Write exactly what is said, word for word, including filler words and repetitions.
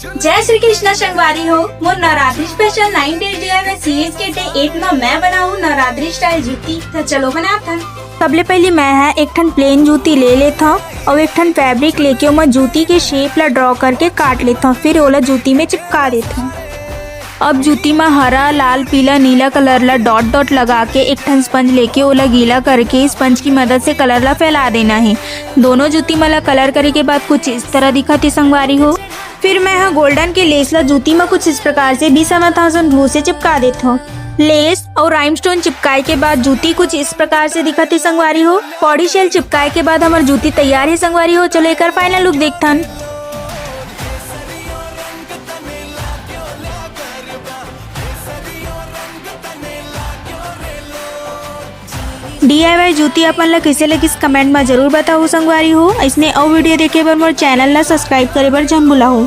जय श्री कृष्णा संगवारी हो, मोर Navratri special nine days DIY series के डे एट में मैं बनाऊं नवरात्रि स्टाइल जूती। तो चलो बनाथन। सबले पहली मैं ह एक ठन प्लेन जूती ले लेथव और एक ठन फैब्रिक लेके ओमा जूती के शेप ला ड्रॉ करके काट लेथव, फिर ओला जूती में चिपका देथव। अब जूती म हरा, लाल, पीला, नीला कलर ला डॉट डॉट लगा के एक ठन स्पंज लेके ओला गीला करके स्पंज की मदद से कलर ला फैला देना है। दोनों जूती मन ला कलर करे के बाद कुछ इस तरह दिखत हे संगवारी हो। फिर मैं ह गोल्डन के लेस ला जूती म कुछ इस प्रकार से बीस एम एम धातु से चिपका देथव। लेस और राइमस्टोन चिपकाए के बाद जूती कुछ इस प्रकार से दिखत हे संगवारी हो। पॉडी शेल चिपकाए के बाद हमर जूती तैयार हे संगवारी हो। चलो एकर फाइनल लुक देखथन। डीआईवाई जूती अपन ला कइसे लगिस, कमेंट में जरूर बताओ संगवारी हो। इसने अउ वीडियो देखे बर मोर चैनल ला सब्सक्राइब करे बर झन भुलाओ।